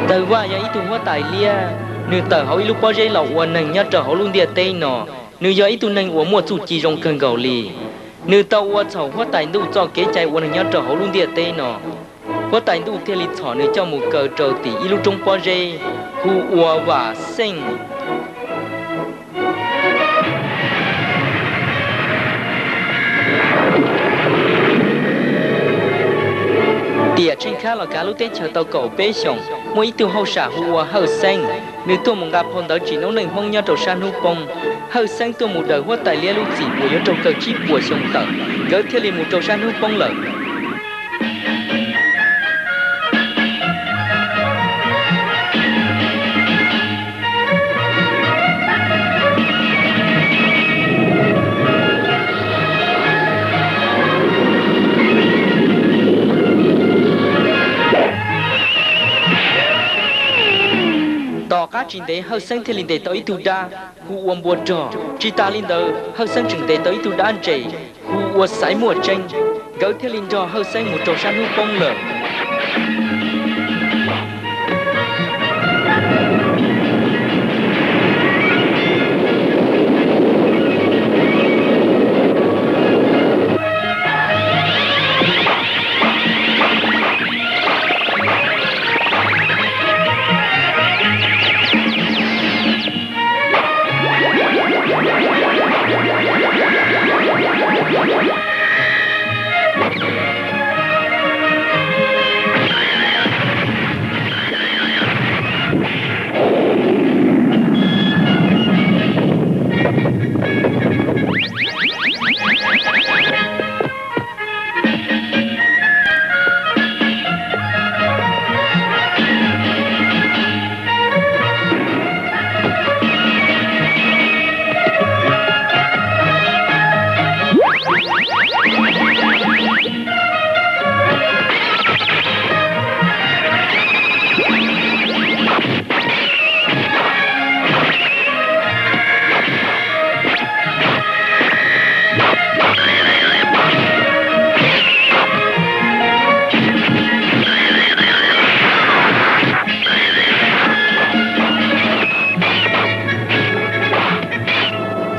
Tawg Vaj yog ib tug huab tais liab, nws tawm hauv ib lub pob zeb los ua neeg nyob rau hauv lub ntiaj teb no. Nws yog ib tug neeg uas muaj txuj ci zoo kawg nkaus li. Nws tau ua txhaum huab tais ntuj txoj kev cai ua neeg nyob rau hauv lub ntiaj teb no. Huab tais ntuj thiaj li txhom nws coj mus kaw rau tim ib lub roob pob zeb hu ua Vam Xeej. Tiam Tsheej Khab los kav lub teb chaws tau kaum peb xyoos, muaj ib tug hauj sam hu ua Hawj Xeeb, nws tuaj mus nqa phau ntawv tsim noob neej Hmoob nyob rau sab hnub poob. Hawj Xeeb tuaj mus daws huab tais liab lub txim uas yuav raug kaw tsib puas xyoo tawm, nkawd thiaj li mus rau sab hnub poob lawm. Tom qab tsis ntev Hawj Xeeb thiaj li ntes tau ib tug dab hu ua Npua Rog. Tsis tas li ntawd, Hawj Xeeb tseem ntes tau ib tug dab ntse hu ua Xaiv Muaj Tseeb. Nkawd thiaj li nrog Hawj Xeeb mus rau sab hnub poob lawm.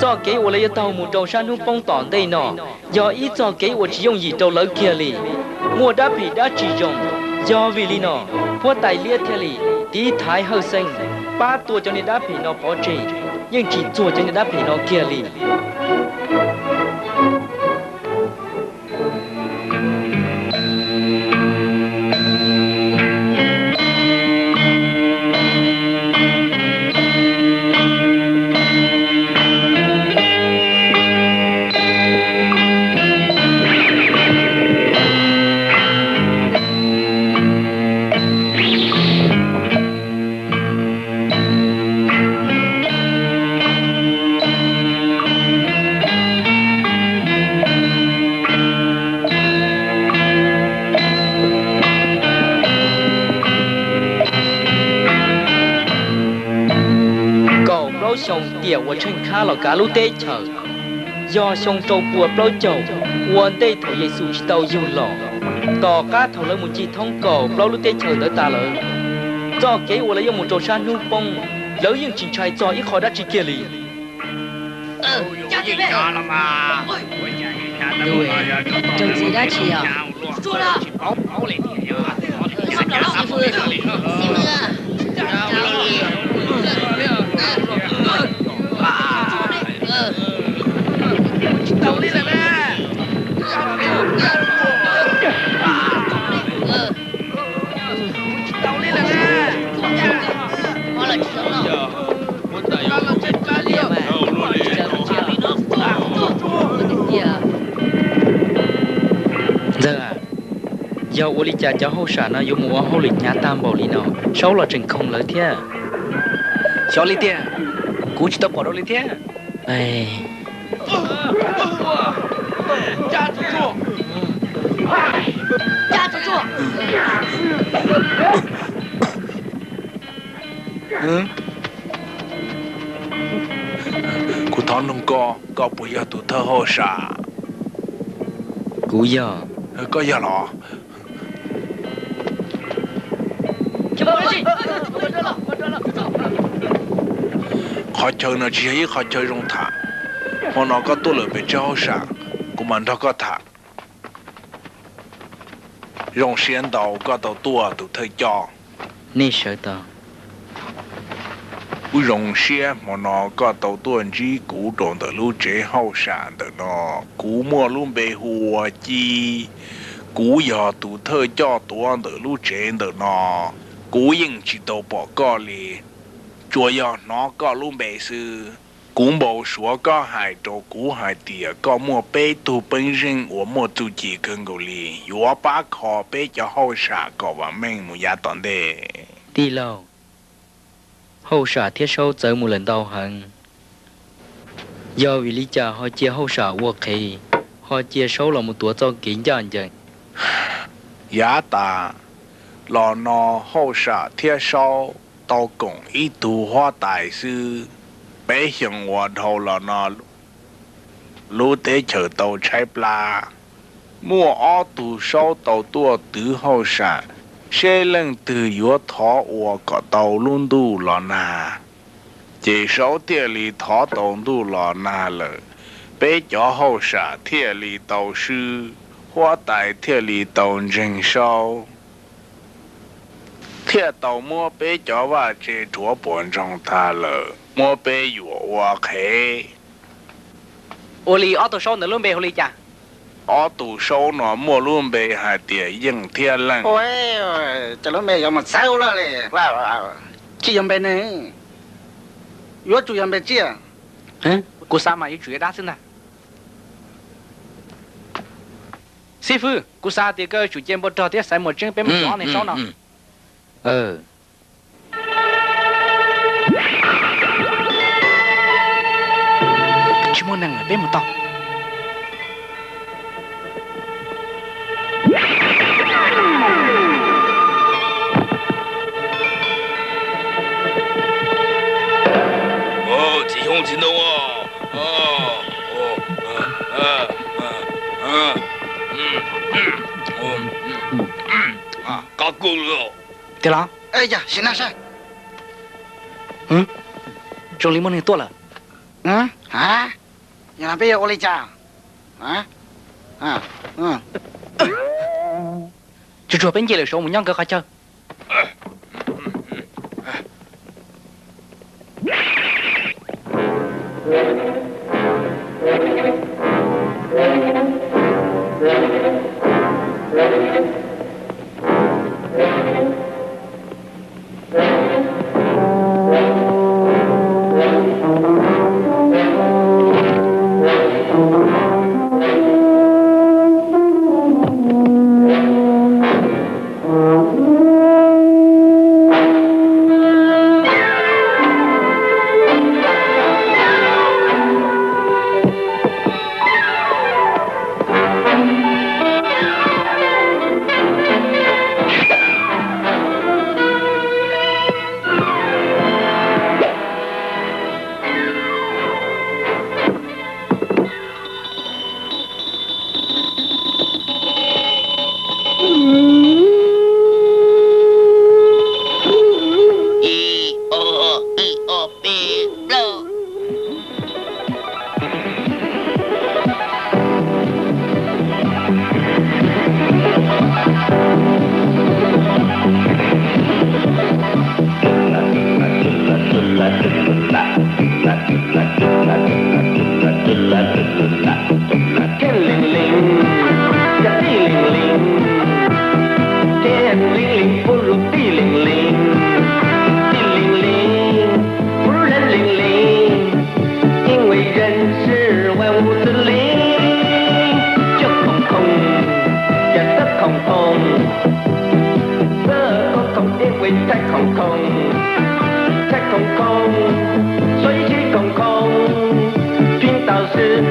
Txoj kev uas lawv yuav taug mus rau sab hnub poob tom ntej no yog ib txoj kev uas tsis yooj yim rau lawv kiag li. Muaj dab phem dab tsi zoo, yog vim li no, huab tais liab thiaj li tiv thaiv Hawj Xeeb pab tua cov niag dab phem no pov tseg, yeej tsis txuag cov niag dab phem no kiag li. Kaum plaub xyoo tiam uas Tsheej Khab los kav lub teb chaws, yog xyoo rau pua plaub caug ua ntej thaum Yexus tsis tau yug los. Tom qab thaum lawv mus ncig thoob kaum plaub lub teb chaws ntawd tas lawm, txoj kev uas lawv yuav mus rau sab hnub poob, lawv yeej tsis ntshai txog ib qho dab tsi kiag li. Raug txim dab tsi os? Ntxawg, yog ua li cas cov hauj sam no yuav mus ua hauj lwm hnyav tag npaum li no, saub los tseem khoov lawv thiab. Xyov li tiag, kuv tsis tau pom dua li thiab. Kuv thov nug koj, koj puas yog tus thawj hauj sam? Kuv yog. Koj yog los? Qhov chaw no tsis yog ib qhov chaw zoo tham. Hmo no koj tuaj lawm pem tsev hauj sam, kuv mam nrog koj tham. Zoo siab ntau koj tau tuaj tus thawj coj. Nej sawv tau. Kuv zoo siab hmo no koj tau tuaj ntsib kuv rau ntawm lub tsev hauj sam ntawm no. Kuv muaj lub npe hu ua Ci. Kuv yog tus thawj coj tuav ntawm lub tsev ntawm no. Kuv yeej tsis tau pom koj li, tsuas yog hnov koj lub npe xwb. Kuv npau suav koj hais rau kuv hais tias koj muaj peb tug peeb zeej uas muaj txuj ci kawg nkaus li, yuav pab kho peb cov hauj sam kom vam meej mus yav tom ntej. Tij laug, hauj sam thiab saub txawv mus lawm ntau heev. Yog vim li cas ho cia hauj sam ua qhev, ho cia saub los mus tuav txoj kev ncaj ncees? Yav tas los no hauj sam thiab saub tau koom ib tug huab tais xwb. Peb xyoos uas dhau los no lub teb chaws tau tshaib plab. Muaj ob tug saub tau tuaj twv hauj sam, seb leej twg yuav thov ua kom tau lub ntuj los nag. Ces saub thiaj li thov tau ntuj los nag lawm. Peb cov hauj sam thiaj li tau swb, huab tais thiaj li tau ntseeg saub, thiaj tau muab peb cov vaj tse rhuav puas ntsoog tag lawm, muab peb yuam ua qhev. Ua li ob tug saub ntawd lub npe hu li cas? Ob tug saub no muaj lub npe hais tias Yeej thiab Leej. Ces lub npe yuav mus txawv ua luaj li. Tsis yog npe ne, yuav tsum yog npe tsiaj. Kuv xav mas yuav tsum yog dab xwb ntag. Xib fwb, kuv xav hais tias koj yuav tsum cia npau rog thiab xaiv muas tseeb peb mus tua ob neeg saub no. Tsis muaj neeg lawm, peb mus tau. Txiv xyoob txiv ntoo, qab kuj lawm. Tiag los? Yog sim neej saib. Zoo li muaj neeg tuaj lawm. Yog no peb yuav ua li cas? Tsuag tsuag peb nce lawm saud mus nyob nkawd qhov chaw. Ib, ob, ib, ob, peb, plaub. Tij leej leej, yog tij leej leej, tij leej leej, pub lub tij leej leej, tij leej leej, pub lub leej leej, 因为人是万物之灵，就空空，也是空空，这空空因为太空空，太空空，所以是空空，拼到是